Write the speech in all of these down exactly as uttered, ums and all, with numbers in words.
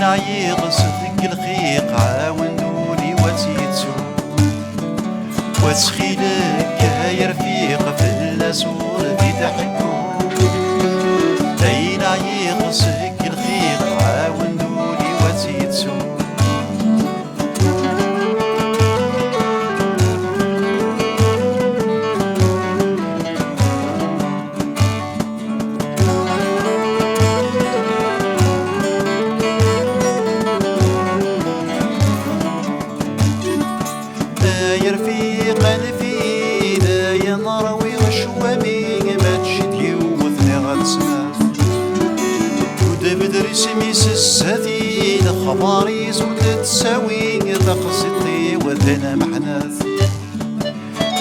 Ɛyiɣ seg lxiq, ɛawen-d ul-iw ad tt-yettu. Wa ttxil-k ay rfiq, fell-as ur d-iḥekku. Dayen ɛyiɣ seg lxiq, ɛawen-d ul-iw ad tt-yettu. Ay rfiq anef-iyi, ay nṛwi ccwami, mačči d yiwet niɣ d snat. Ur d-bedr isem-is zzat-i, lexbar-is ur d-ttawi, taqsiṭ-iw d anemeḥnat.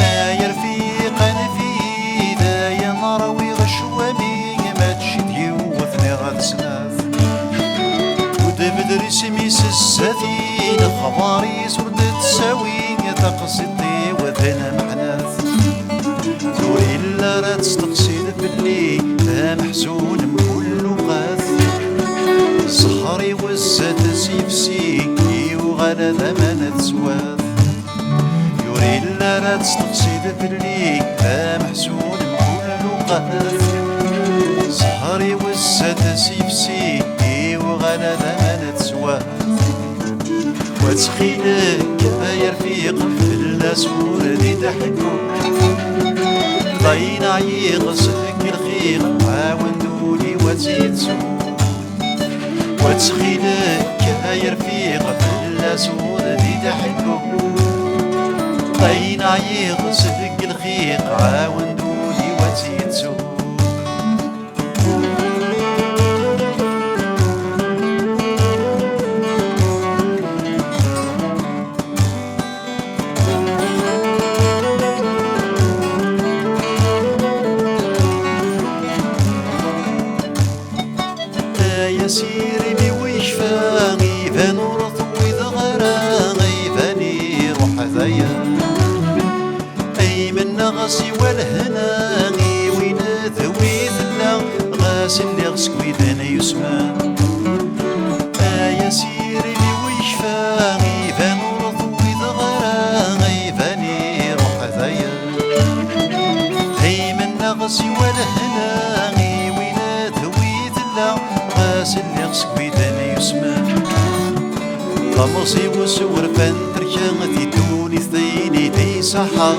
Ay rfiq anef-iyi, ay nṛwi ccwami, mačči d yiwet niɣ d snat. Ur d-bedr isem-is zzat-i, lexbar-is ur d-ttawi, taqsiṭ-iw d anemeḥnat. Ur yelli ara testeqsiḍ fell-i, ameḥzun mkul luqat. Zzher-iw zzat-s yefsi, yuɣal d aman teswat. Ur yelli ara testeqsiḍ fell-i, ameḥzun mkul luqat. Zzher-iw zzat-s yefsi, yuɣal d aman teswat. Wa ttxil-k ay rfiq, fell-as ur d-iḥekku. Dayen ɛyiɣ seg lxiq, ɛawen-d ul-iw ad tt-yettu. Wa ttxil-k ay rfiq, fell-as ur d-iḥekku. Dayen ɛyiɣ seg lxiq, ɛawen-d ul-iw ad tt-yettu. Ay asirem-iw yekfa, iban ur tewwiḍeɣ ara, iban iruḥ dayen. Ay mennaɣ siwa lehna, i win d wi tella, ɣas lliɣ seg widen yusmen. Ay asirem-iw yekfa, iban ur tewwiḍeɣ ara, iban iruḥ dayen. Ay mennaɣ siwa lehna, i win d wi tella, ɣas lliɣ seg widen yusmen. Lameẓ-iw s urfan terka di ddunit d ayen i d-iṣaḥa.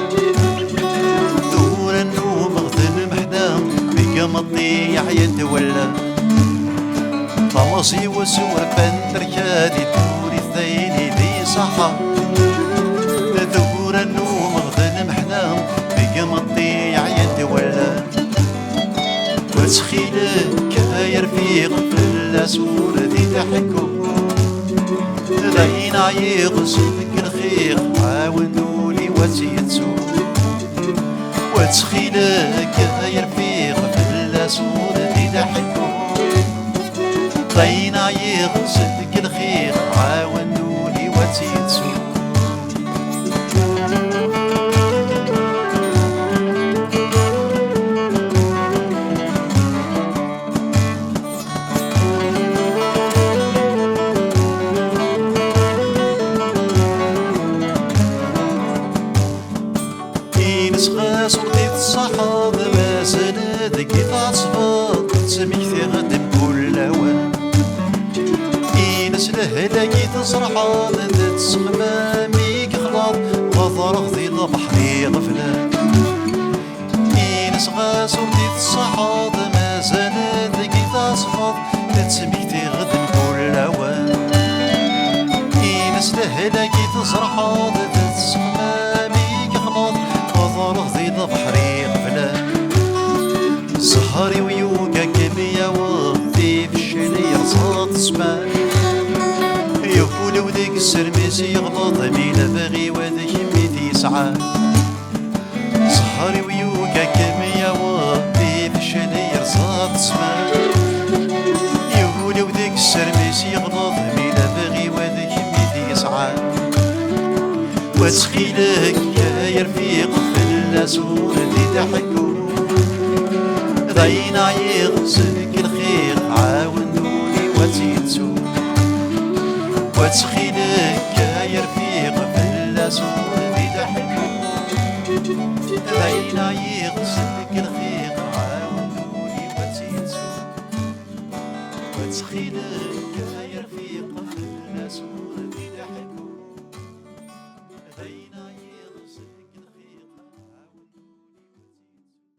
Tura nnumeɣ d lmeḥna, deg imeṭṭi yeɛyan twella. Lameẓ-iw s urfan terka di ddunit d ayen i d-iṣaḥa. Tura nnumeɣ d lmeḥna, deg imeṭṭi yeɛyan twella. Wa ttxil-k ay rfiq, fell-as ur d-iḥekku. Dayen ɛyiɣ seg lxiq, ɛawen ul-iw ad tt-yettu. Wa ttxil-k ay rfiq, fell-as ur d-iḥekku. Dayen ɛyiɣ seg lxiq, ɛawen ul-iw ad tt-yettu. Ines ɣas ur d-ittṣaḥeḍ, mazal deg i tɛeṣbeḍ, ttmektiɣ-d mkul lawan. Ines lehlak i tezreɛeḍ, d ttexmam i yexlaḍ, ɣeḍreɣ di lebḥer iɣeflan. Ines ɣas ur d-ittṣaḥeḍ, mazal deg i tɛeṣbeḍ, ttmektiɣ-d mkul lawan. Ines lehlak i tezreɛeḍ, d ttexmam i yexlaḍ, ɣeḍreɣ di lebḥer iɣeflan. Zzher-iw yuga kem yaweḍ, di feccal yerẓa ttesman. Yekul-iw deg sserm-is yeɣleḍ, mi lebɣi-w d kemm i t-yesɛan. Zzher-iw yuga kem yaweḍ, di feccal yerẓa ttesman. Yekul-iw deg sserm-is yeɣleḍ, mi lebɣi-w d kemm i t-yesɛan. Wa ttxil-k ay rfiq, fell-as ur d-iḥekku. D ayen ɛyiɣ seg lxiq, ɛawen ul-iw ad tt-yettu. Ttxil-k ay rfiq, fell-as ur d-ileḥḥu. D ayen ay yeɣsen deg lxiq, ɛawen ul-iw ad tt-yettu. Ttxil-k ay